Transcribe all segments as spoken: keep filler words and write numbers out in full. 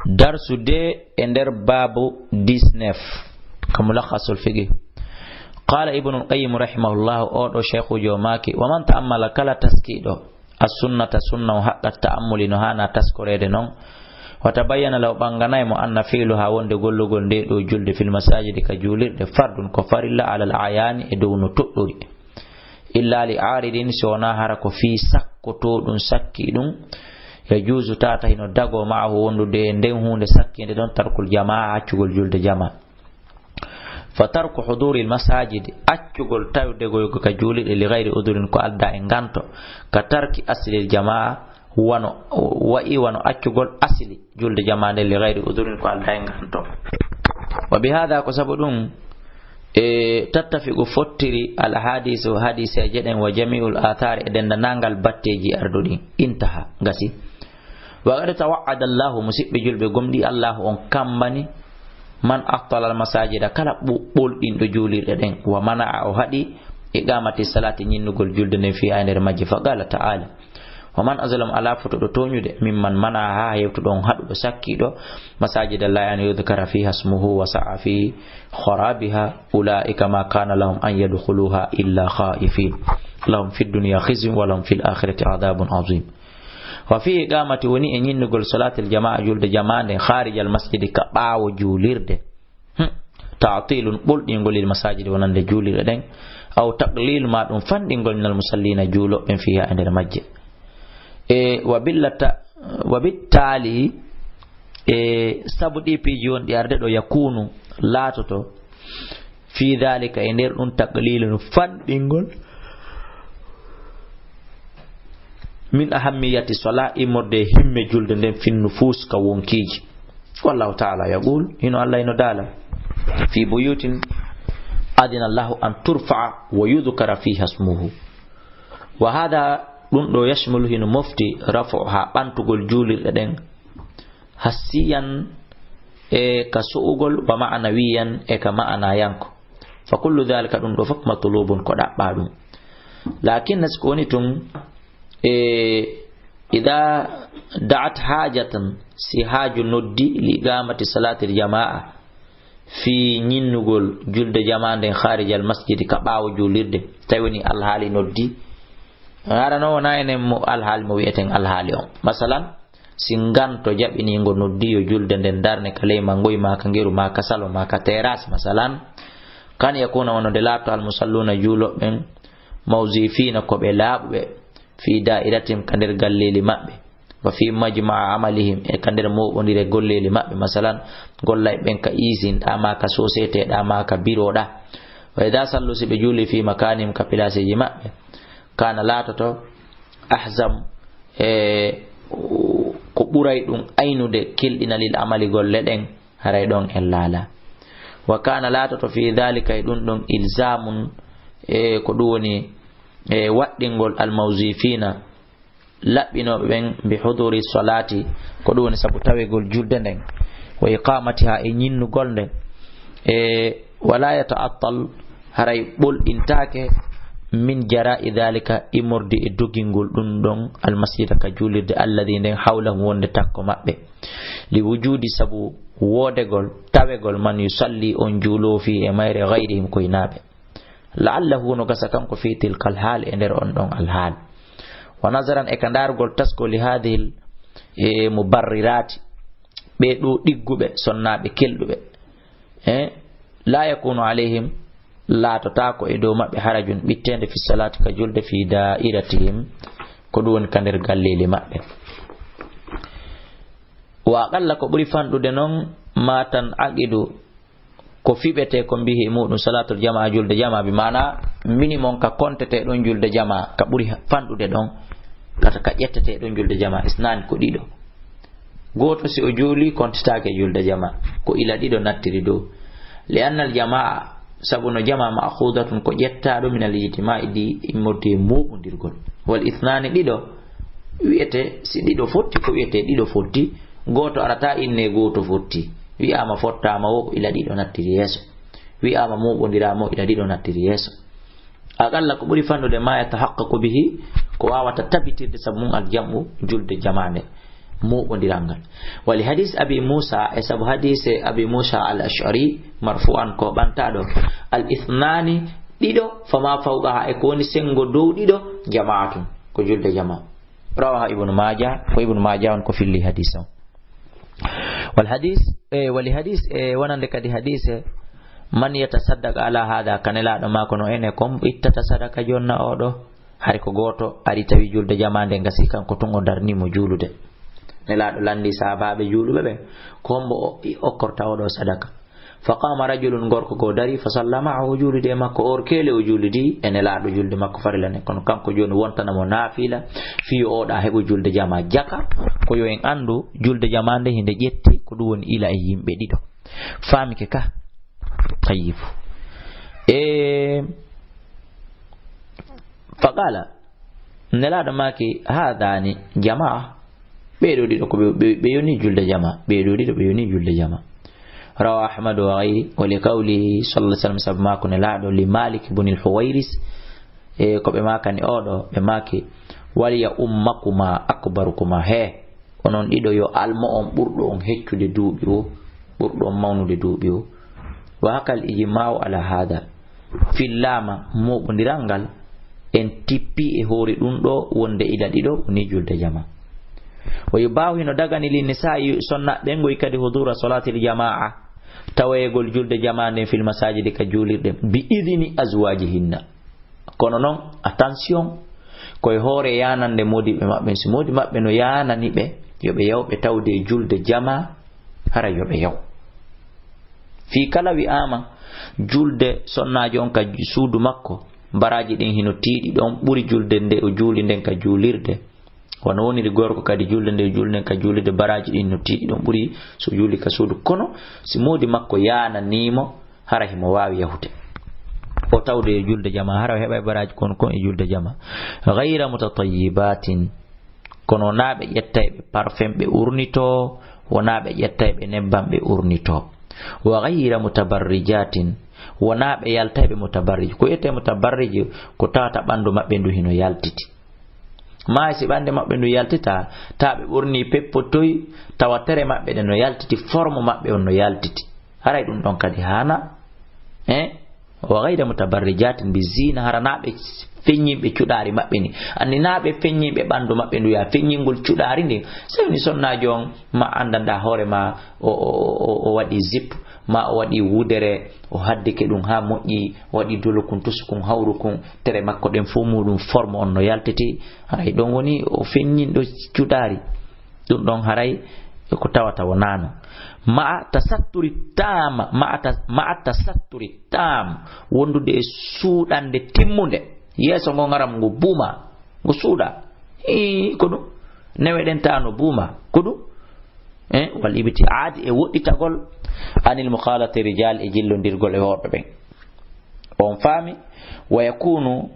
Darsu de e nder baabu dix-neuf, ka Mulakhasul Fiqh. Qala Ibnul Qayyim rahimahullah, o ɗo Sheikhujo maaki, "Wa man ta'ammala, kala taskiiɗo, as-sunnata, sunna on, haqqa ta'ammuli, no haana taskoreede non, wa tabayyana lahu, ɓanganay mo, anna fi'luha, wonde gollugol nde ɗo julde, fil masajidi, ka juulirɗe, fardun, ko farilla, alal a'yani, e dow no toɗɗori, illa li aaridin, si wonaa hara ko fii sakkotoɗum sakki ɗum, yajuuzu, tata hino dago, ma'ahu, wondude e nden huunde sakkiinde ɗon, tarkul jamaa, accugol julde jamaa." Fa tarku huduril masajidi, accugol tawdegol ka juulirɗe, li gayri udurin, ko aldaa e nganto, ka tarki aslil jamaa, wano, wa'i wano accugol asli julde jamaa nden, li gayri udurin, ko aldaa e nganto. Wa bi hada, ko sabu ɗum, e tattafiqu, fottiri, al ahadisu, hadiseeje ɗen, wa jami'ul athari, e dendanangal batteeji arduɗi, intaha, gasi. Wa qad tawa'ada Allahu, musiɓɓe julɓe gomɗi, Allahu on kambani, man attala al masajida, kala ɓu-, ɓolɗinɗo juulirɗe ɗen, wa mana'a, o haɗi, iqamati salati, ñinnugol julde nden, fiha, e nder majje, fa qala ta'ala, wa man azlam, ala fotuɗo tooñude, mimman mana'a, ha hewtuɗo on haɗuɗo sakkiiɗo, masajida Allahi an yudhkara fiha ismuhu wa sa'a fi kharabiha, ulaika ma kana lahum an yadkhuluha illa khaifin, lahum fid dunya khizyun wa lahum fil akhirati adhabun azim. Wa fi iqamati, woni e ñinnugol, salatil jamaa, julde jamaa nden, kharijal masjidi, ka ɓaawo juulirde. Hmm. Ta'tilun, ɓolɗingol, lil masajidi, wonande juulirɗe ɗen, aw taqlil, ma ɗum fanɗingol, minal musallina, juulooɓe ɓen, fiha, e nder majje. E wa billata, wa bittali, e sabu ɗi piiji wonɗi arde ɗo, yakunu, laatoto, fi dhalika, e nder ɗum, taqlilun, fanɗingol, min ahammiyati salah, immorde e himme julde nden, fin nufus, ka wonkiiji. Wallahu ta'ala yaqul, hino Allah hino daala, fi buyutin adina Allahu an turfa'a wa yudhkara fiha ismuhu. Wa hada, ɗum ɗo, yashmulu, hino mofti, raf'uha, ɓantugol juulirɗe ɗen, hassiyan, e ka so'ugol, wa ma'anawiyan, e ka ma'anayanko. Fa kullu dhalika, ɗum ɗo fof, matlubun, ko ɗaɓɓaa ɗum. Lakin, si ko woni tun, e, idha da'at hajatan, si haaju noddi, li iqamati salatil jamaa, fii ñinnugol julde jamaa nden, kharijal masjidi, ka ɓaawo juulirde, tawi woni alhaali noddi. Hara no wona enen mo alhaali mo wi'eten alhaali on. Masalan, si nganto jaɓiniingo noddi yo julde nden darne ka ley mangoy, maa ka ngeru, maa ka salo, maa ka terrasse, masalan, kan yakuna, wonande laato, al musalluna, juulooɓe ɓen, mawzifina, ko ɓe laaɓuɓe, fi da'iratihim, ka nder galleeli maɓɓe, wa fi majma'a amalihim, e ka nder mooɓondire golleeli maɓɓe, masalan, gollayɓe ɓen ka usine ɗaa, maa ka société ɗaa, maa ka biro ɗaa. Wa idha sallu, si ɓe juuli, fi makanihim, ka pilaseeji maɓɓe, kana, laatoto, ahzam, e ko ɓuray ɗum aynude, kelɗina, lil amali, golle ɗen, haray ɗon en laala. Wa kana, laatoto, fi dhalika, e ɗum ɗon, ilzamun, e ko ɗum woni, e waɗɗingol, al mawzifina, laɓɓinooɓe ɓen, bi huduri salati, ko ɗum woni sabu tawegol julde nden, wa iqamatiha, e ñinnugol nde, e wala yata'attal, haray ɓolɗintaake, min jara'i dhalika, immorde e dogingol ɗum ɗon, al masjida, ka juulirde, alladhi, nden, hawlahum, wonde takko maɓɓe, li wujudi, sabu woodegol, tawegol, man yusalli, on juuloo, fi, e mayre, ghayrihim, ko hinaaɓe. La'allahu, no gasa kanko, fi tilkal haal, e nder on ɗon alhaal. Wa nazaran, e ka ndaarugol tasko, li hadhihi, e mubarrirati, ɓe ɗo ɗigguɓe, sonnaaɓe kelɗuɓe, e la yakunu alayhim, laatotaako e dow maɓɓe, harajun, ɓitteende, fi salati, ka julde, fi da'iratihim, ko ɗum woni ka nder galleeli maɓɓe. Wa aqalla, ko ɓuri fanɗude non, ma tan'aqidu, ko fiɓete ko mbihi e muɗum salatul jamaa, julde jamaa, bi maana minimum ka kontete ɗon julde jamaa, ka ɓuri fanɗude ɗon, kata ka ƴettete ɗon julde jamaa, isnani, ko ɗiɗo. Gooto si o juuli, kontitaake julde jamaa, ko ila ɗiɗo nattiri dow. Li annal jamaa, sabu no jamaa ma'khudatun, ko ƴettaaɗo, minal ijtima'i, ɗi immorde e muɓondirgol. Wal isnani, ɗiɗo, wi'ete, si ɗiɗo fotti, ko wi'ete ɗiɗo fotti, gooto arata inne gooto fotti. Wi'aama fottaama wo ko ila ɗiɗo nattiri yeeso. Wi'aama muɓondiraama wo ila ɗiɗo nattiri yeeso. Aqalla ko ɓuri fanɗude ma yatahaqqaqu bihi, ko waawata tabitirde sabu mum al jam'u, julde jamaande. Moɓondiral ngal. Wali hadis Abi Musa, e sabu hadise Abi Musa al-Ash'ari, marfu'an, ko ɓantaɗo, "Al ithnani, ɗiɗo, fama fawqaha, e ko woni sengo dow ɗiɗo, jama'atun, ko julde jama." Rawaha Ibnu Majah, ko Ibnu Majah on ko filli hadis on. Wal hadis, e, wali hadis, e, wonande kadi hadise, "Man yatasaddaq ala hada?" Ka Nelaɗo ma ko no ene kon ittata sadaka jonna oɗo. Hari ko gooto ari tawi julde jama nde gasi, kanko tun o darni mo juulude. Nelaɗo landi sahabaɓe juuluɓe ɓen, "Ko hombo o, i okkorta oɗo sadaka?" Fa qama rajulun, gorko goo dari, fa salla ma'ahu, o juulidi e makko, or kele o juulidi e Nelaɗo julde makko farilla nde. Kono kanko joni wontana mo nafila, fiyo oɗa heɓo julde jama jaka, ko yo en andu julde jama nde hinde ƴetti, ko ɗum woni ila e yimɓe ɗiɗo. Famike ka? Tayyib. E, fa qala, Nelaɗo maaki, "Haadani jamaa." Ɓee ɗoo ɗiɗo ko ɓe, ɓe, ɓe yoni julde jamaa. Ɓee ɗoo ɗiɗo ɓe yoni julde jamaa. Rawa Ahmadu wa ghayri, wa li qawlihi sallallahu alaihi wasallam, sabu maako Nelaɗo, li Malik ibn al-Huwairis, e ko ɓe maakani oɗo, ɓe maaki, "Wal ya ummakuma akbarukuma." He, onon ɗiɗo yo almo on ɓurɗo on heccude duuɓi o, ɓurɗo on mawnude duuɓi o. Wa hakal ijma'u ala hada. Fillaama moɓondiral ngal, en tippi e hoore ɗum ɗo wonde ila ɗiɗo woni julde jama. Wa yubahu, hino dagani, li nisa'i, sonna ɓen ngoy kadi, hudura salatil jama'a, taweegol julde jama nden, fil masajidi, ka juulirɗe, bi idini azwajihinna. Kono non, attention, koye hoore yanande moodiɓɓe maɓɓe, si moodi maɓɓe no yanani ɓe, yo ɓe yaw ɓe tawde e julde jama, hara yo ɓe yaw. Fii kala wi'aama julde sonnaajo on ka suudu makko, baraaji ɗin hino tiiɗi ɗon, ɓuri julde nde o juuli nden ka juulirde. Wano woniri gorko kadi, julde nde o juuli nden ka juulirde, baraaji ɗin no tiiɗi ɗon, ɓuri so juuli ka suudu. Kono si moodi makko yaananii mo, hara himo waawi yahude. O tawde e julde jama, hara o heɓay baraaji kon kon e julde jama. Ghayra mutatayyibatin. Kono wonaa ɓe ƴettay ɓe parfum ɓe urnitoo, wonaa ɓe ƴettay ɓe nebbam ɓe urnitoo. Wa ghayra mutabarrijatin, wonaa ɓe yaltay ɓe mutabarrij. Ko wiyetee mutabarrij, ko tawata ɓanndu maɓɓe ndu hino yaltiti. Maa si ɓanndu maɓɓe ndu yaltitaa, tawa ɓe ɓornii peppotoy, tawa tere maɓɓe ɗe no yaltiti, forme maɓɓe on no yaltiti. Haray ɗum ɗon kadi haana, eh? Wa ghayra mutabarrijatin bi zina, hara naa ɓe feññiiɓe cuɗaari maɓɓe ni. Anndi naa ɓe feññiiɓe ɓanndu maɓɓe ndu, ya feññingol cuɗaari ndin. So woni sonnaajo on ma anndanɗaa hoore ma o, o, o, o waɗi zip, ma o waɗi wudere, o haddike ɗum haa moƴƴi, o waɗi dolokun, tusukun, hawrukun, tere makko ɗen fof muɗum forme on no yaltiti. Haray ɗon woni o feññinɗo cuɗaari. Ɗum ɗon haray ko tawata wonaano. Ma'a tasatturi taama, ma'a ta-, ma'a tasatturi taam, wondude e suuɗande timmunde. Yeeso ngon haram ngo buuma, ngo suuɗa. Hii, ko ɗum. Neweɗen taano buuma, ko ɗum. Eh, wal ibtiaadi, e woɗɗitagol, anil mukhalati rijal, e jillondirgol e worɓe ɓen. On faami? Wa yakunu,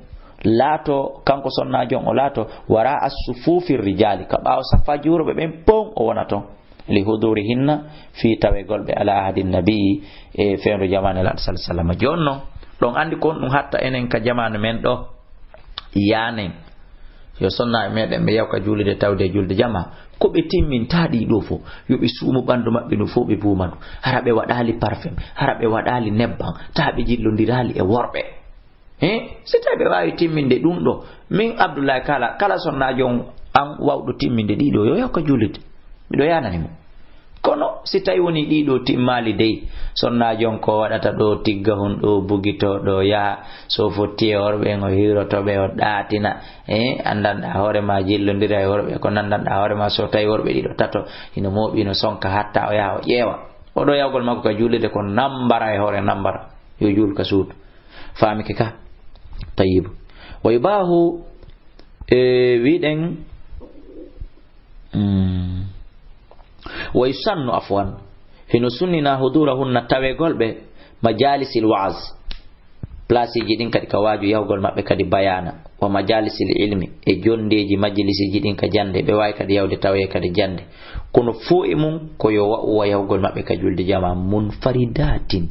laato, kanko sonnaajo on o laato, wara as-sufufi rijali, ka ɓaawo saffaaji worɓe ɓen pon o wona ton. Li hudurihinna, fii tawegol ɓe, ala ahadi nabii, e fewndo jamaanu Nulaaɗo sallallahu alaihi wasallam. Jooni non, ɗon anndi ko honɗum hatta enen ka jamaanu men ɗo, yaanen. Yo sonnaaɓe meɗen ɓe yaw ka juulirde tawde e julde jama, ko ɓe timmintaa ɗii ɗoo fof, yo ɓe suumu ɓanndu maɓɓe ndu fof, ɓe buuma ndu. Hara ɓe waɗaali parfum, hara ɓe waɗaali nebbam, taa ɓe jillondiraali e worɓe. He? Si tawi ɓe waawi timminde ɗum ɗo, min Abdullahi kala, kala sonnaajo on an wawɗo timminde ɗii ɗoo, yo yaw ka juulirde. Miɗo yaanani mo. Kono si tawi woni ɗii ɗoo timmaali dey, sonnaajo on ko waɗata ɗo, tigga hon ɗo, bugito ɗo, yaha, so fotti e worɓe en, o hiiroto ɓe, o ɗaatina, eh, anndanɗaa hoore ma, jillondira e worɓe, ko nanndanɗaa hoore ma, so tawi worɓe ɗiɗo, tato, hino mooɓi, hino sonka, hatta o yaha, o ƴeewa. Oɗo yawgol makko ka juulirde ko nambara e hoore nambara. Yo juul ka suudu. Faamike ka? Tayyib. Wa yubahu, e, wiɗen, mm, wa yusannu, afwan, hino sunnina hudurahunna tawegol ɓe majalisil wa'az, placeji ɗin kadi ka waaju yahugol maɓɓe kadi bayaana, wa majalisil ilmi, e jondeeji majlisiji ɗin ka jannde, ɓe waawi kadi yawde tawee kadi jannde. Kono fof e mum ko yo wa'u wa yahugol maɓɓe ka julde jama munfaridatin,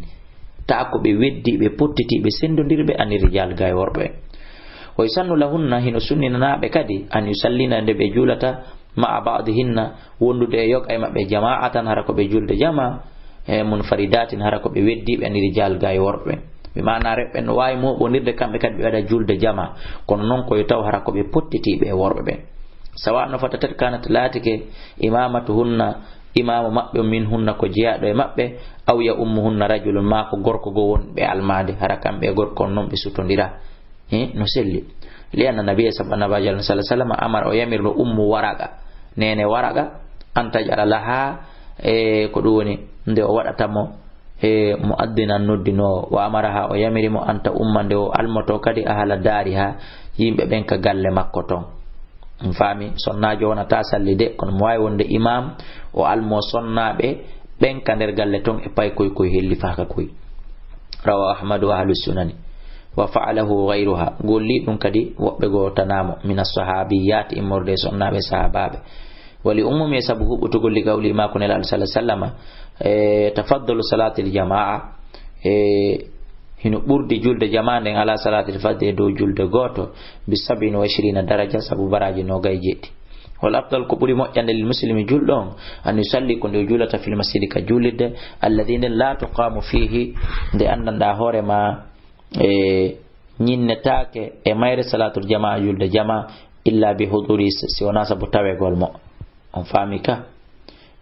taa ko ɓe weddiiɓe, pottitiiɓe, sendondirɓe ani rijal gay worɓe. Wa yusannu lahunna, hino sunninanaaɓe kadi, an yusallina, nde ɓe juulata, ma'a ba'dihinna, wondude e yoga e maɓɓe, jama'atan, hara ko ɓe julde jama, e munfaridatin, hara ko ɓe weddiiɓe, ani rijal, gaa e worɓe. Bi maana, rewɓe no waawi mooɓondirde kamɓe kadi ɓe waɗa julde jama, kono noon ko yo taw hara ko ɓe pottitiiɓe e worɓe ɓen. Sawa no fatatat kanat, laatike, imamatuhunna, imamu maɓɓe, minhunna, ko jeyaaɗo e maɓɓe, aw ya ummuhunna rajulun, maa ko gorko goo wonɓe almaade, hara kamɓe e gorko on noon ɓe sutondira. He, no selli. Li anna nabiyya, sabu annabaajo Allah sallallahu alaihi wasallam, amara, o yamirno Ummu Waraqa, neene Waraqa, an taj'ala laha, e ko ɗum woni nde o waɗata mo, e mu'addinan, noddinoowo, wa amaraha, o yamiri mo, an ta umma, nde o almoto kadi, ahla dariha, yimɓe ɓen ka galle makko ton. On faami, sonnaajo wonata salli de, kono mo waawi wonde imam, o almo sonnaaɓe ɓen ka nder galle ton e paykoy koy hellifaaka koy. Rawa Ahmadu wa ahlu sunani. Wa fa'alahu ghayruha. Golli ɗum kadi woɓɓe goo tanaa mo. Mina sahabiyat, immorde e sonnaaɓe sahabaaɓe. Wali umumi, e sabu huɓɓutugol, li qawli, maako Nelaaɗo sallallahu alaihi wasallam, e tafaddalu salatil jamaa, e hino ɓurdi julde jamaa nden ala salatil fadli, e dow julde gooto, bi sab'in wa ishrina daraja, sabu baraaji noogay e jeeɗiɗi. Wal afdal, ko ɓuri moƴƴande, lil muslimi, julɗo on, an yusalli, ko nde o juulata, fil masjidi, ka juulirde, alladhi, nden, la tuqamu fihi, nde anndanɗaa hoore ma, e ñinnetaake e mayre, salatul jamaa, julde jamaa, illa bi huduri, si wonaa sabu tawegol mo. On faami ka?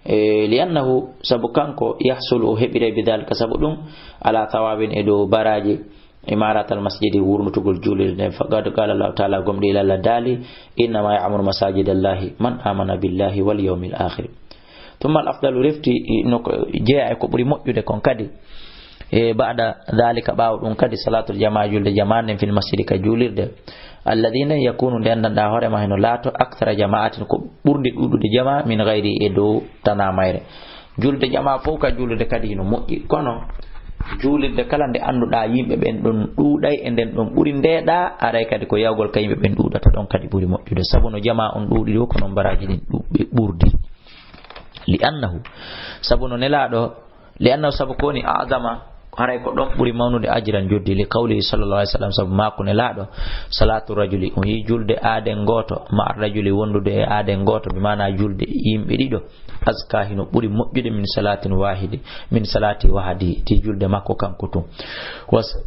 E, li annahu, sabu kanko, yahsulu, o heɓiray, bi dhalika, sabu ɗum, ala thawabin, e dow baraaji, imarat al masjidi, wurnutugol juulirde nden. Faqad qala Allahu ta'ala, gomɗii Allah daali, innama ya'muru masajida Allahi man amana billahi wal yawmil akhir. Thumma al afdalu, refti no ko jeyaa e ko ɓuri moƴƴude kon kadi, e ba'da dhalika, ɓaawo ɗum kadi, salatul jamaa, julde jamaa nden, fil masjidi, ka juulirde, alladhi, nden, yakunu, nde anndanɗaa hoore ma hino laato, akthara jama'atin, ko ɓurndi ɗuuɗude jamaa, min ghayri, e dow tanaa mayre. Julde jamaa fof ka juulirde kadi hino moƴƴi, kono juulirde kala nde annduɗaa yimɓe ɓen ɗon ɗuuɗay e nden ɗon ɓuri ndeeɗaa, aray kadi ko yahgol ka yimɓe ɓen ɗuuɗata ɗon kadi ɓuri moƴƴude, sabu no jamaa on ɗuuɗiri o, ko non baraaji ɗin ɗu-, ɓe ɓurdi. Li annahu, sabu no Nelaaɗo, li annahu, sabu ko woni a'zama, haray ko ɗon ɓuri mawnude, ajran, joddi, li qawlihi sallallahu alaihi wasallam, sabu maako Nelaaɗo, salatu rajuli, o yii julde aaden gooto, ma'a rajuli, wondude e aaden gooto, bi maana julde yimɓe ɗiɗo, azka, hino ɓuri moƴƴude, min salatin wahidi, min salati wahdi, ti julde makko kanko tun. Was-,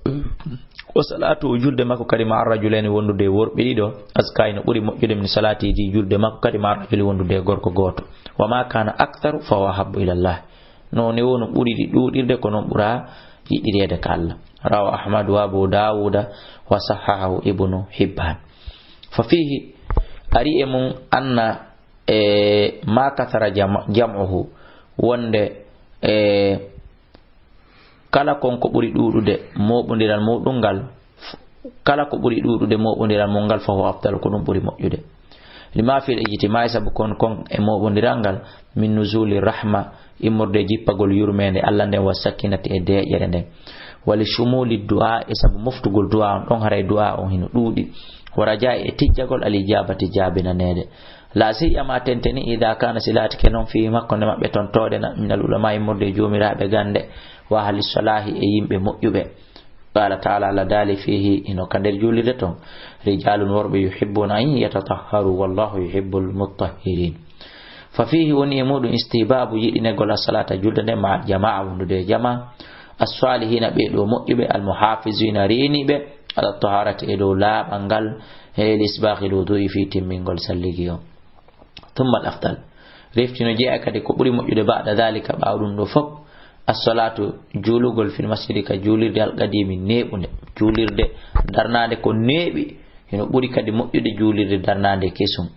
wa salatu, julde makko kadi, ma'a rajulayni, wondude e worɓe ɗiɗo, azka, hino ɓuri moƴƴude, min salati, ti julde makko kadi, ma'a rajuli, wondude e gorko gooto. Wa ma kana aktharu fa huwa ahabbu ila Allah. No newoo no ɓuriri ɗuuɗirde, ko non ɓura yiɗireede ka Allah. Rawa Ahmad wa Abu Dawuda wa sahhahahu Ibnu Hibban. Fa fihi, ari e mum, anna, e, ma kathara jam-, jam'uhu, wonde, e, kala kon ko ɓuri ɗuuɗude mooɓondiral muɗum ngal, kala ko ɓuri ɗuuɗude mooɓondiral mum ngal, fa huwa afdal, ko ɗum ɓuri moƴƴude. Lima fil ijtima'i, sabu kon, kon e mooɓondiral ngal, min nuzuli rahma, immorde e jippagol yurmeende Allah nden, wa sakinati, e deeƴere nden. Wa li shumuli du'a, e sabu moftugol du'a on ɗon, haray du'a on hino ɗuuɗi. Wa raja'i, e tijjagol, al ijabati, jaabinaneede. La siyama, tentini, idha kana, si laatike non, fihi, hakkunde maɓɓe ton, tooɗe na, min al ulama, immorde e joomiraaɓe gannde, wa ahli salahi, e yimɓe moƴƴuɓe. Qala ta'ala, Allah daali, fihi, hino ka nder juulirde ton, rijalun, worɓe, yuhibbuna an yatatahharu, wallahu yuhibbul mutahhirin. Fa fihi, woni e muɗum, istihbabu, yiɗinegol, as-salata, julde nde, ma jamaa, wondude e jamaa, as-salihina, ɓe ɗo moƴƴuɓe, al-muhafizina, reeniɓe, ala taharati, e dow laaɓal ngal, e l-isbaghi l-wudu'i, fii timmingol salligi on. Thumma al-afdal. Refti no jeyaa kadi ko ɓuri moƴƴude, ba'da dhalika, ɓaawo ɗum ɗo fof, as-salatu, juulugol, fil masjidi, ka juulirde, al-qadimi, neeɓunde. Juulirde darnaande ko neeɓi, hino ɓuri kadi moƴƴude juulirde darnaande kesum.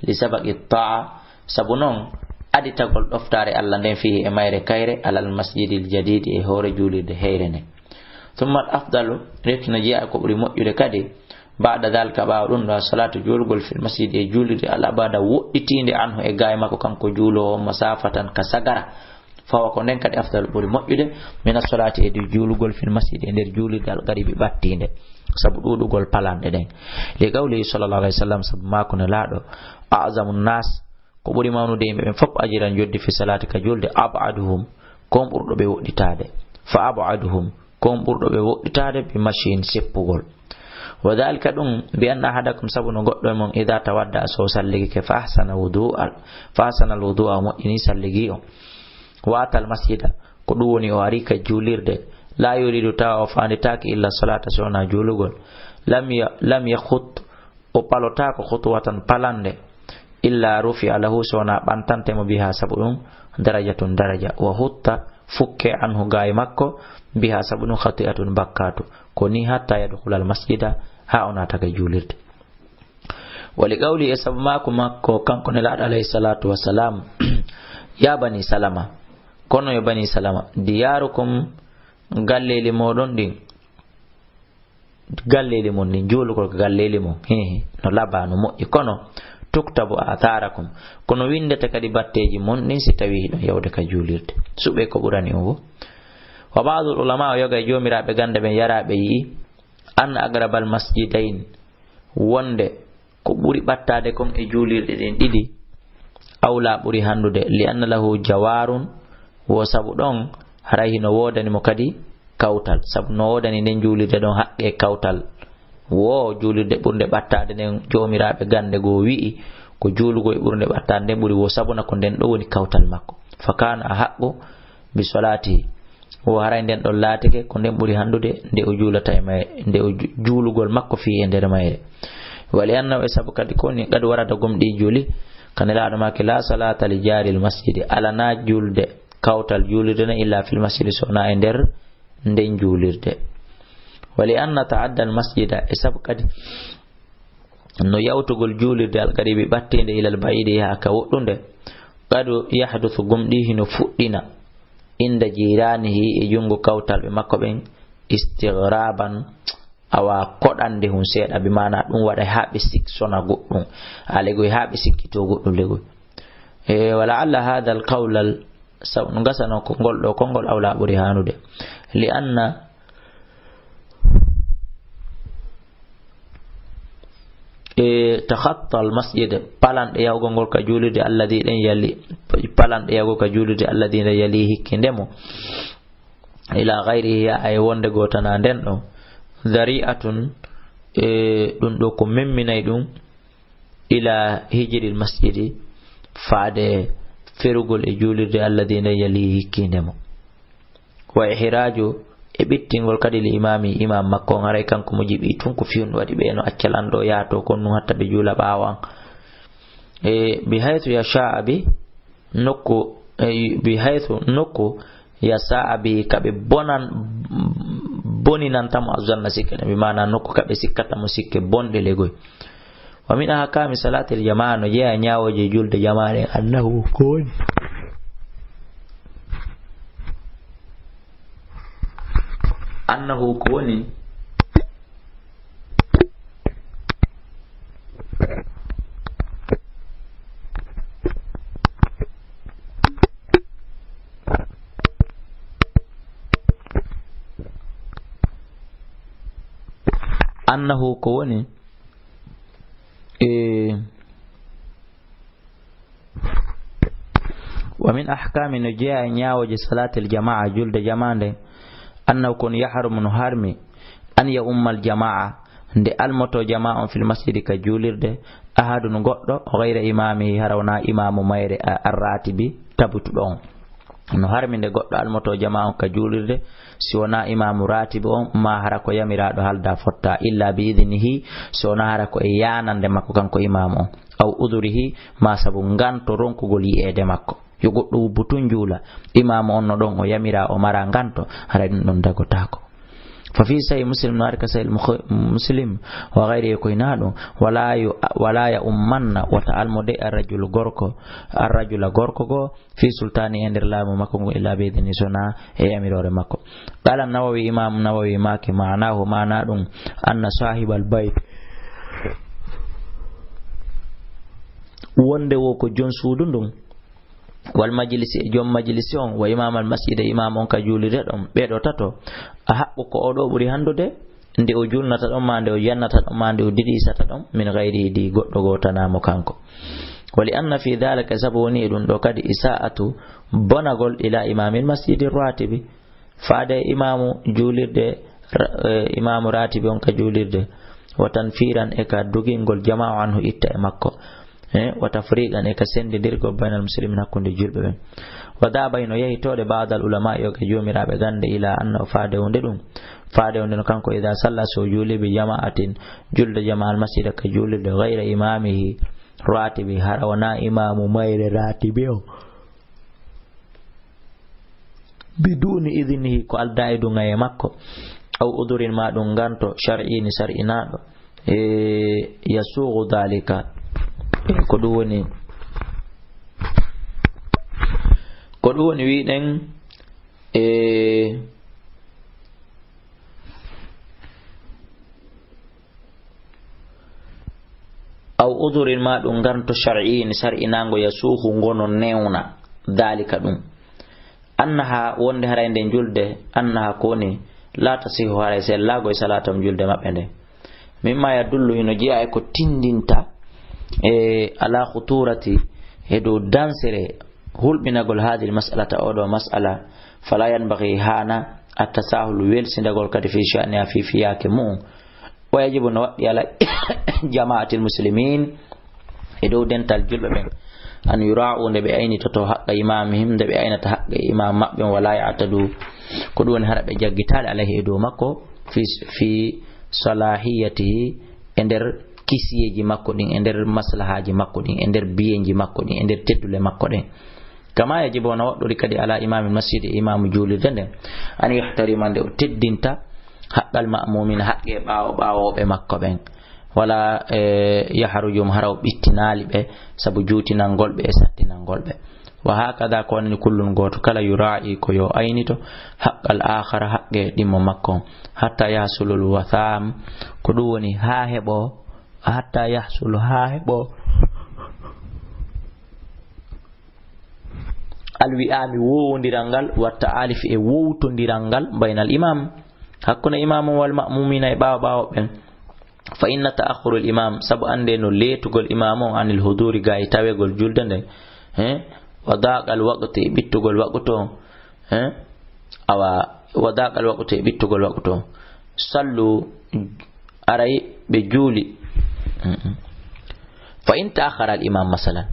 Li sabaqi ta'a, sabu non aditagol ɗoftaare Allah nden, fihi, e mayre kayre, alal masjidil jadidi, e hoore juulirde heyre nden. Thumma al afdalu, refti no jeyaa ko ɓuri moƴƴude kadi, ba'da dhalika, ɓaawo ɗum ɗo, salatu, juulugol, fil masjidi, e juulirde, al abada, woɗɗitiinde, anhu, e gaay makko kanko juuloowo, masafatan, ka sagara. Fawa, ko nden kadi afdal, ɓuri moƴƴude, min as-salati, e du juulugol, fil masjidi, e nder juulirde, al qaribi, ɓattiinde, sabu ɗuuɗugol palanɗe ɗen. Li qawlihi sallallahu alaihi wasallam, sabu maako Nelaaɗo, a'zamu nnas, ko ɓuri mawnude yimɓe ɓen fof, ajran, joddi, fi salati, ka julde, ab'aduhum, kon ɓurɗo ɓe woɗɗitaade, fa ab'aduhum, kon ɓurɗo ɓe woɗɗitaade, bi mashyin, seppugol. Wa dhalika ɗum, bi anna ahadakum, sabu no goɗɗo e mon, idha tawadda, so salligike, fa ahsana wudu'a, fa ahsana al wudu'a, o moƴƴini salligi o. Wa atal masjida, ko ɗum woni o ari ka juulirde. La yuridu, tawa o faanditaake, illa salata, so wona juulugol. Lam ya-, lam yakhut, o palotaako khutuwatan, palande. Illa rufi'a lahu, so wona ɓantante mo, biha, sabu ɗum, darajatun, daraja. Wa hutta, fukke, anhu, gaay makko, biha, sabu ɗum, khati'atun, bakkatu. Ko ni hatta yadkhula al masjida, ha o naata ka juulirde. Wa li qawli, e sabu maaku makko, kanko Nelaaɗo alayhi salatu wassalam, ya bani Salama, kono yo bani Salama, diyarukum, galleeli mooɗon ɗin, galleeli mon ɗin, juulugol ko galleeli mon, he, he, no labaa, no moƴƴi, kono tuktabu atharakum, kono winndete kadi batteeji mon ɗin, si tawii hiɗon yahude ka juulirde. Suɓee ko ɓurani on woo. Wa ba'dul ulama, o yoga e joomiraaɓe gannde ɓen, yara, ɓe yi'i, an aqrabal masjidayn, wonde ko ɓuri ɓattaade kon e juulirɗe ɗen ɗiɗi, awla, ɓuri hanndude, li anna lahu jawarun, wo sabu ɗon haray hino woodani mo kadi kawtal, sabu no woodani nden juulirde ɗon haqqe kawtal. Wo juulirde ɓurnde ɓattaade nden, joomiraaɓe gannde goo wi'i ko juulugol e ɓurnde ɓattaade nden ɓuri, wo sabuna ko nden ɗo woni kawtal makko. Fa kana ahaqqu bi salatihi. Wo haray nden ɗon laatike ko nden ɓuri hanndude nde o juulata e mayre, nde o ju-, juulugol makko fii e nder mayre. Wa li annahu, e sabu kadi ko woni, qad warada, gomɗii juuli, ka Nelaaɗo maaki, la salata li jaril masjidi, alanaa juulde kawtal juulirde nden, illa fil masjidi, so wonaa e nder nden juulirde. Wa li anna ta'adda al masjida, e sabu kadi no yawtugol juulirde alqaribi ɓatteende ilal ba'iidi yaha ka woɗɗunde, qad yahdusu, gomɗii hino fuɗɗina, inda jiranihi, e junngo kawtalɓe makko ɓen, istighraban, awa koɗande hun seeɗa, bi maana ɗum waɗa haa ɓe sik-, sona goɗɗum, a legoy haa ɓe sikkito goɗɗum legoy. E, wa la'alla hadha al qawla al-, sabu no gasano ko ngol ɗo konngol awla ɓuri haanude. Li anna, e, takhatta al masjid, palanɗe yahugol ngol ka juulirde alladhi ɗen yali, palanɗe yahugol ka juulirde alladhi ɗen yali hikkinde mo, ila ghayrihi, yaa e wonde goo tanaa nden ɗo, dhari'atun, e, ɗum ɗo ko memminay ɗum, ila hijril masjidi, faade ferugol e juulirde alladhi nde yali hikkinde mo. Wa ihraju, e ɓittingol kadi li imami, imam makko on, haray kanko mo jiɓi tun ko fiyun waɗi ɓe no acca lan ɗo yaato kon nun hatta ɓe juula ɓaawo an. E, bi haythu yasha'a bi, nokku, e, bi haythu, nokku, yasha'a bi, ka ɓe bonan, boninanta mo azzanna sikke ɗen, bi maana nokku ka ɓe sikkata mo sikke bonɗe legoy. Wa min ahkami salatil jama'a, no jeeya ñaawooje julde jamaa ɗen, annahu ko woni, annahu ko woni, annahu ko woni, e, wa min ahkami, no jeeya e ñaawooje salatil jamaa, julde jamaa nde, annahu kon yahrumu, no harmi, an ya ummal jamaa, nde almoto jamaa on fil masjidi ka juulirde, ahadun goɗɗo, ghayra imamihi, hara wonaa imaamu mayre a-, arratibi, tabutuɗo on. No harmi nde goɗɗo almoto jamaa on ka juulirde, si wonaa imaamu ratibi on, maa hara ko yamiraaɗo halda fotta, illa bi idnihi, si wonaa hara ko e yaanande makko kanko imaamu on, aw udurihi, maa sabu nganto ronkugol yi'eede makko. Yo goɗɗo wubbu tun juula. Imaamu on no ɗon, o yamiraa, o maraa nganto, haray ɗum ɗon dagotaako. Fa fi sahih Muslim, no ari ka sahih Mukh-, Muslim, wa ghayrihi, ko hinaa ɗum, wala yu-, wala ya ummanna, wota almo de arrajulu gorko, arrajula gorko go, fi sultani, e nder laamu makko ngu, illa bi idni, sona e yamiroore makko. Qala Nawawi, Imaamu Nawawi maaki, maanahu, maana ɗum, anna sahibal bayt, wonde wo ko jon suudu ndun, wal majlisi, e joom majlisi on, wa imam al masjid, e imam on ka juulirde ɗon, ɓee ɗoo tato, ahaqqu, ko oo ɗoo ɓuri hanndude, nde o juulnata ɗon, maa nde o yannata ɗon, maa nde o diriisata ɗon, min ghayrihi, di goɗɗo goo tanaa mo kanko. Wa li anna fi dhalika, sabu woni e ɗum ɗoo kadi, isaa'atu, bonagol, ila imamil masjidi ratibi, faade e imaamu juulirde, ra-, eh, imaamu ratibi on ka juulirde, wa tanfiran e ka dogingol jamaa anhu itta e makko. Eh, wa tafriqan e ka sendindirgol baynal muslimin hakkunde julɓe ɓen. Wa dhahaba hino yahi toode ba'dal ulama yo ka joomiraaɓe gannde ila anna o faade hunde ɗum. Faade hunde no kanko idha salla so juuli bi jama'atin julde jamaa al masjida ka juulirde ghayra imamihi ratibi hara wona imamu mayre ratibi o. Biduni idnihi ko aldaa e duŋaye makko. Aw udurin ma ɗum nganto shar'i ni sar'inaaɗo. E yasuugu dhalika. E ko ɗum woni, ko ɗum woni wiɗen, e aw udurin ma ɗum nganto shar'i ni sar'inaango yasuugu ngono newna dhalika ɗum. Annaha wonde haray nden julde, annaha ko woni la tasihu haray sellaago e salaatam julde maɓɓe nde. Mimma yadullu hino jeya e ko tindinta e ala khuturati e dow dansere hulɓinagol hadil mas'alata oɗo mas'ala. Fala yanbaghi hana attasahul welsindagol kadi fi sha'niha fi fiyaake mu'un. Wa yajibu no waɗɗi ala jama'atil muslimin e dow dental julɓe ɓen an yura'u nde ɓe aynitoto haqqa imamihim nde ɓe aynata haqqa imam maɓɓe on wala ya'tadu ko ɗum woni hara ɓe jaggitaali alayhi e dow makko fi, fi salahiyatihi e nder kisiyeeji makko ɗin e nder maslahaaji makko ɗin e nder biyenji makko ɗin e nder teddule makko ɗen. Kama yajibu hono waɗɗori kadi ala imamil masjidi e imamu juulirde nden an yahtarima nde o teddinta haqqal ma'mumina haqqe ɓaawo ɓaawooɓe makko ɓen. Wala e yaharujum hara o ɓittinaali ɓe sabu juutinangol ɓe e sattinangol ɓe. Wa hakada ko wonani kullun gooto kala yura'i ko yo aynito haqqal akhara haqqe ɗimmo makko on. Hatta yahsulul watham ko ɗum woni haa heɓo hatta yahsulu haa heɓo alwi'ami wowondiral ngal watta alifi e wowtondiral ngal baynal imam hakkunde imam on wal ma'mumina e ɓaawo ɓaawo ɓen. Fa inna ta'akhkhurul imam sabu annde no leetugol imam on anil huduri ga e tawegol julde nden he wa daqal waqti e ɓittugol waqtu on he awa wa daqal waqti e ɓittugol waqtu on sallu aray ɓe juuli. Fa in ta'akhkhara al imam masalan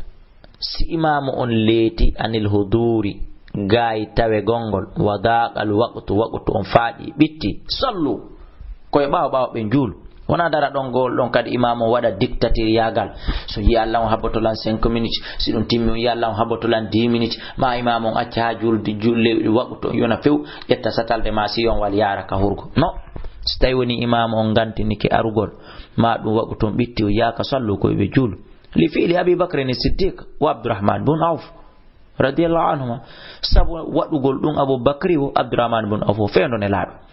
si imaamu on leeti anil huduuri gaay tawegol ngol wa daaqal waqtu waqtu on faaɗi ɓitti sallu koye ɓaawo ɓaawo ɓe njuul. Wona dara ɗon gol ɗon kadi imaamu on waɗa dictatiriyaagal so yi allah on habboto lan cinq minutes si ɗum timmi on yi allah on habboto lan dix minutes ma imaamu on acca haa julde julde waqtu on yona few ƴetta satalde ma si on wal yaara ka hurgo no. Si tawi woni imaamu on ngantinike arugol ma ɗum waqtu on ɓitti o yaaka sallu koye ɓe juul. Li fi'li Abi Bakrin Siddiq wa Abdurrahman bun Auf radiyallahu anhuma sabu waɗugol ɗum Abu Bakri wo Abdurrahman bun Auf wo fewndo nelaaɗo.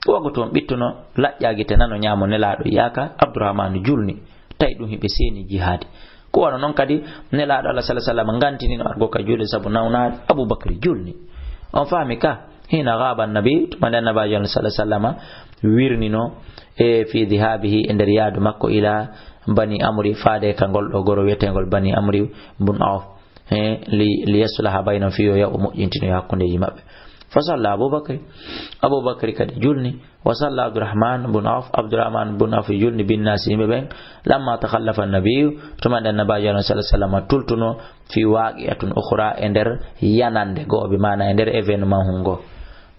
Wago toon ɓittuno laƴƴa gite nano ñaamo nelaaɗo yaaka Abdurrahman julni tawi ɗum hiɓe seeni jihaadi. Ko wano noon kadi nelaaɗo Allah sallallahu alaihi wasallam ngantinino argo ka juulde sabu nawnaade Abu Bakri julni. On faami ka hina gaaba annabi tuma nde annabaajo Allah sallallahu alaihi wasallam wirnino e fi dhihaabihi e nder yaadu makko ila bani amri faade ka ngol ɗo goro wiyeteengol bani amri bun Auf. He li li yaslaha baynahum fii yo yaw o moƴƴintinoya hakkundeeji maɓɓe. Fa salla Abubakri Abubakri kadi julni. Wa salla Abdurrahman bun Auf Abdurrahman bun Auf julni binnaasi yimɓe ɓen. Lamma takhallafa annabiyu tuma nde annabaajo Allah sallallahu alaihi wasallam tultuno fi waqi'atun ukhra e nder yanande goo bi maana e nder événement hungo.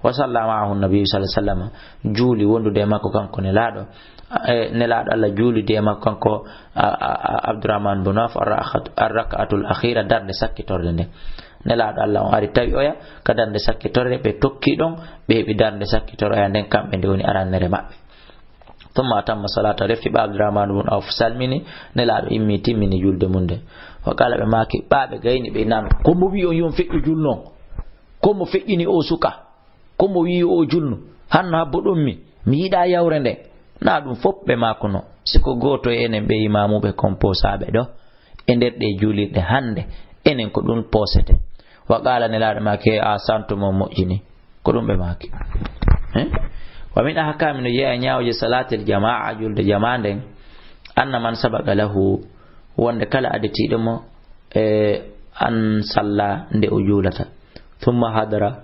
Wa salla ma'ahu nabi sallallahu alaihi wasallam juuli wondude e makko kanko nelaaɗo. E nelaaɗo Allah juulide e makko kanko Abdurrahman bun Auf arraka'atul akhira darnde sakkitorde nde. Nelaaɗo Allah on ari tawi oya ka darnde sakkitorde ɓe tokki ɗon ɓe heɓi darnde sakkitorde oya nden kamɓe nde woni arannere maɓɓe. Thumma atamma salata refti ɓa Abdurrahman bun Auf salmini nelaaɗo immi timmini julde mum nde. Wa qala ɓe maaki ɓa ɓe gayni ɓe nano ko mo wi on yon feƴƴo julnon ko mo feƴƴini o suka. Ko mo wi'i o julnu hanno habbo ɗummi mi yiɗa yawre nde. Na ɗum fof ɓe maakuno si ko gooto e enen ɓe imamuɓe kon poosaaɓe ɗo e nder ɗe juulirɗe hannde enen ko ɗum poosete. Wa qala nelaaɗo maaki a santu mo moƴƴini. Ko ɗum ɓe maaki. Wa min ahkami no jeeya ñaawje salatil jamaa julde jamaa nden anna man sabaqa lahu wonde kala aditiiɗo mo e an salla nde o juulata. Thumma hadara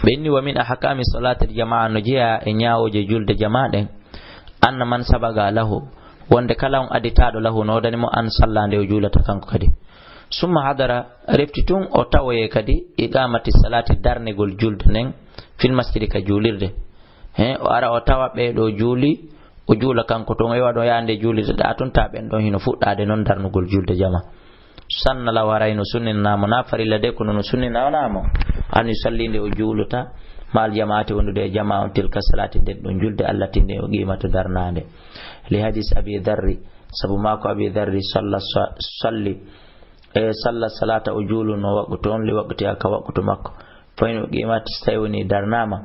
ɓe inni wa min ahkami salatil jamaa no jeeya e ñaawooje julde jamaa ɗen Anna man sabaga lahu, wonde kala on aditaaɗo lahu no woodani mo an salla nde o juulata kanko kadi. Summa hadara, refti tun o tawoye kadi iqamati salati darnegol julde nden fil masjidi ka juulirde. He, o ara o tawa ɓe ɗo juuli, o juula kanko tun, o iwa ɗo yaande juulirde ɗa tun ta ɓen ɗon hino fuɗɗaade non darnugol julde jama. Sanna law haray no sunninanamo, na farilla de kono no sunninanamo. An yusalli nde o juulata, ma al jamaati wondude e jama on tilka salati nden ɗon julde allati nde o qimatu darnande. Li hadis Abi Dharri, sabu maako Abi Dharri salla sa-, salli, e salla salata o juuluno waqtu on li waqtiha ka waqtu makko. Fa in uqimat, so tawi woni darnama,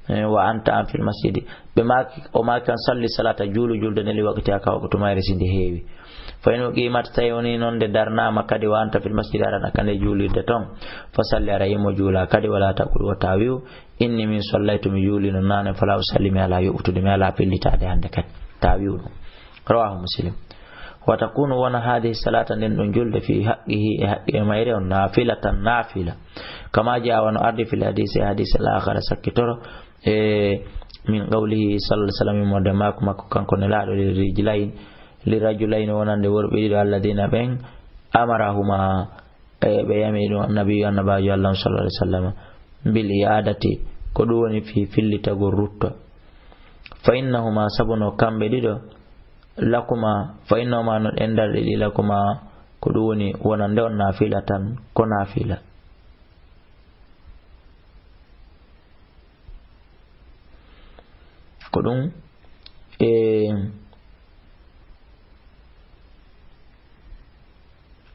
e wa anta an fil masjidi. Ɓe maaki, o maaki an salli salata juulu julde nde li waqtiha ka waqtu mayre si nde heewi. Fa in uqimat, so tawi woni noon nde darnama kadi wa anta fil masjidi aɗa ka nde juulirde ton. Fa salli aɗa yimo juula kadi wala taqul wota wi'u inni min sallaytu mi juulino nane fala usalli mi ala yoɓutude mi ala fillitade hannde kadi. Ta wi'u ɗum. Rawahu Muslim. Wa takunu wona hadihi salata nden ɗon julde fi haqqihi e haqqe mayre on nafilatan nafila. Kama jaa wano ardi fil hadisi e hadisi al akhara sakkitoro e min qawlihi sallallahu alaihi wasallam mode makko makko kanko ne laaɗo li rijlayn li rajulayn wonande worɓe ɗiɗo alladina ɓen amarahuma e ɓe yami ɗum annabiyu annabaajo Allah on sallallahu alaihi wasallam bil i'adati ko ɗum woni fi fillitagol rutto. Fa innahuma sabu no kamɓe ɗiɗo lakuma fa innahuma no ɗen darɗe ɗi lakuma ko ɗum woni wonande on nafila tan ko nafila. Ko ɗum e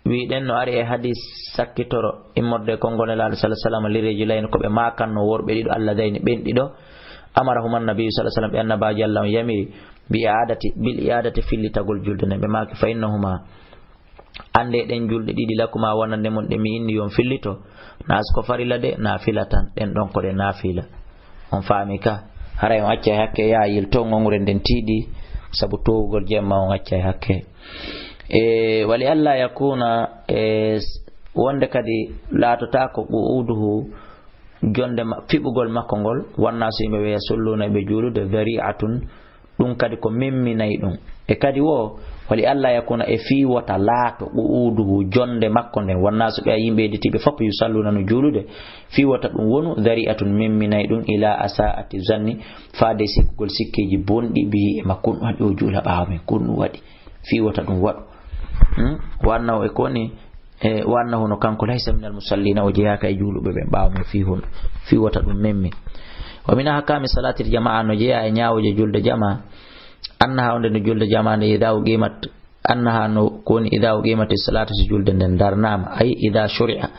wiɗen no ari e hadis sakkitoro immorde konngol Nelaaɗo sallallahu alaihi wasallam lireji layno ko ɓe makanno worɓe ɗiɗo alladayni ɓen ɗiɗo amarahuma annabiyu sallallahu alaihi wasallam ɓe annabaajo Allah on yamiri bi i'adati bil i'adati fillitagol julde nden ɓe maaki fa innahuma annde ɗen julɗe ɗiɗi lakuma wonande mon ɗe mi inni yon fillito na ko farilla de nafila tan ɗen ɗon ko ɗe nafila. On faami ka? Haray on accay hakke yaayil to ngongre nden tiiɗi sabu towugol jemma on accay hakke. E wali alla yakuna e wonde kadi laatotako qu'uduhu jonde fiɓugol makko ngol wanna so yimɓe ɓe yasulluna ɓe juulude dari'atun ɗum kadi ko memminay ɗum. E kadi wo wali alla yakuna e fii wota laato qu'uduhu jonde makko nden wanna so ɓe a yimɓe yedditiiɓe fof yusalluna no juulude fii wota ɗum wonu dari'atun memminay ɗum ila asa'ati zanni faade sikkugol sikkeeji bonɗi bihi e makko ɗum waɗi o juula ɓaawo men ko ɗum waɗi fii wota ɗum waɗu. Hmm? Wanna o e koni e wanna hono kanko laysa minal musallina o jeyaaka e juuluɓe ɓen ɓaawo men fii hono fii wota ɗum memmi. Wa min ahkami salatil jama'a no jeyaa e ñaawooje julde jama annaha onde no julde jama nde ida uqimat annaha no ko woni ida uqimati salatu si julde nden darnama ay ida shuri'a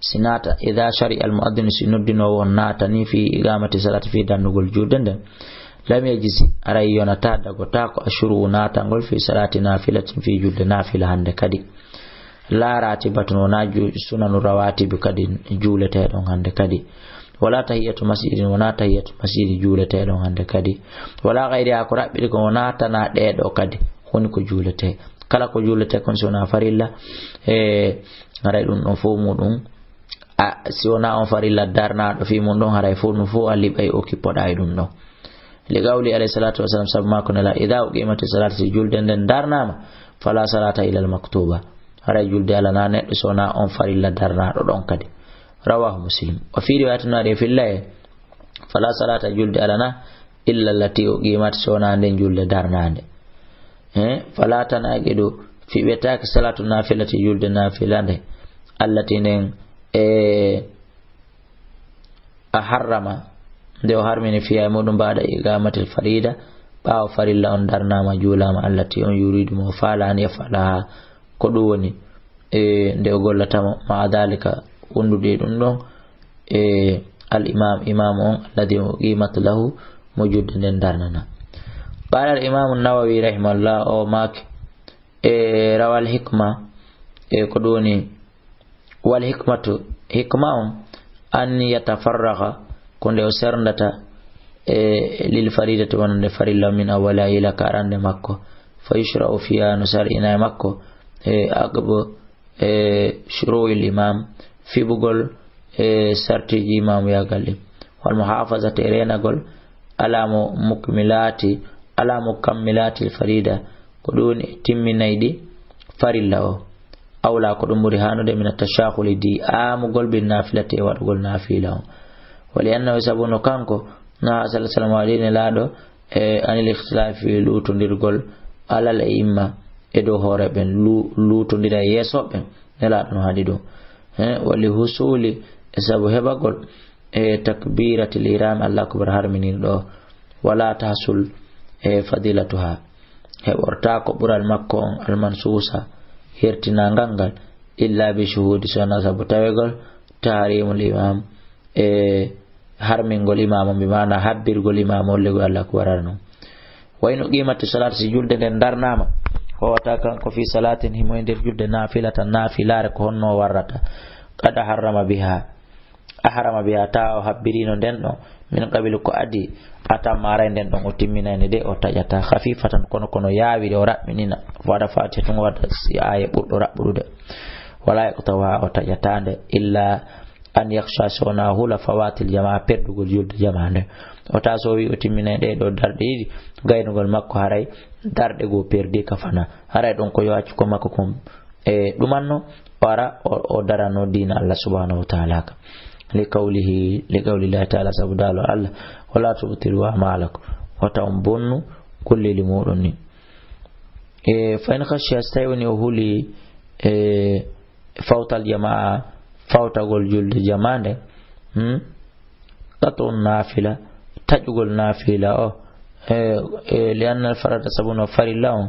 si naata ida shari'a al muaddinu si noddinowo on naatani fi iqamati salati fi dannugol julde nden lam yajzi aray yonata dagotako ashuru naatangol fi salati nafilatin fi julde nafila hande kadi la ratibatun wona ju- sunanu rawatibi kadi juuleteɗon hande kadi wala tahiyatu masjidin wona tahiyatu masjidi juuleteɗon hande kadi wala gayriha ko raɓɓiɗi ko wona tana ɗeɗo kadi woni ko juulete kala ko juulete kon si wona farilla e haray ɗum ɗon fof muɗum a si wona on farilla darnaɗo fi mum ɗon haray fof ɗum fof a liɓay okippoɗa e ɗum ɗon li qawli alayhi salatu wasalam sabu makko nela ida uqimati salata si julde nden darnama fala salata ila al maktuba haray julde alana neɗɗo so wona on farilla darnaɗo ɗon kadi rawahu muslim o fi riwayatinaɗe filla e fala salata julde alana illa allati uqimat so wona nden julde darnande e fala tanaqidu fiɓetake salatu nafilati julde nafila nde allati nden e a harrama nde o harmini fiya e muɗum mbaɗa iqamatil farida ɓawo farilla on darnama juulama allati on yuridu mo falani e falaha ko ɗum woni e nde o gollatamo ma dalika wondude e ɗum ɗon e al imam imamu on alladi o qimat lahu mo julde nden darnana qala al imamu nawawi rahimahullah o maaki e rawal hikma e ko ɗum woni wal hikmatu hikma on an yatafarraga ko nde o serndata e lil faridati wonande farilla min awwaliha ila ka arande makko fa yushra'u fiha no sar'ina e makko e aqbo e shuru'il imam fiɓugol e sartiji imamuyagal ɗin wal muhafazati e renagol alamo mukmilati Ala mukammilatil farida, ko ɗum woni timminayɗi farilla o. Awla ko ɗum ɓuri haanude min attashaaxuli di aamugol bin naafilati e waɗugol naafila o. Wali annahu sabu no kanko, no haa sallallahu alaihi wasallam waɗi nelaaɗo e anil ikhtilaafi luutondirgol alal e imma e dow hoore ɓen lu-, luutondira e yeeso ɓen. Nelaaɗo no haɗi ɗum. He, wali husuli e sabu heɓagol e takbiratil ihram, Allahu akbar harminirɗo o. Wala tahsul e fadilatuha. Heɓortaako ɓural makko on almansuusa, hertinangal ngal, illa bi shuhudi, sona sabu tawegol tahrimul imam e harmingol imam on, bi maana habbirgol imam on legol Allahu akbar non. Wa in uqimatis salatu, si julde nden darnama, o wata kanko fi salatin, himo e nder julde nafilatan, nafilaare ko honno o warrata. Qad harrama biha, ahrama biha, ta o habbirino nden ɗon, min qabli ko adi, atamma aray nden ɗon o timminayne de o taƴata, khafifatan, kono kono yaawiri o raɓɓinina, waɗa fatiha tun, waɗa si aya ɓurɗo raɓɓuɗude, wala yaqtawa, o taƴatande, illa an yakhsha, so wona hula fawatil jamaa, perdugol julde jamaa nde. O ta so wi o timminay ɗe ɗo darɗe ɗiɗi, gaynugol makko haray darɗe goo perdi ka fana. Haray ɗon ko yo accu ko makko kon. E ɗumanno, o ara, o, o darano diina Allah subhanahu wa ta'ala ka. Li qawlihi, li qawlillahi ta'ala, sabu daalo Allah, "Wala tubtilu a'malakum." Wata on bonnu kulleli muɗum ni. E fa in khashiya, so tawi woni o huli, e, fawtal jamaa, fawtagol julde jamaa nde, hmm? Qat'un nafila, taƴugol nafila o, e, e, li anna al farada, sabu no farilla on,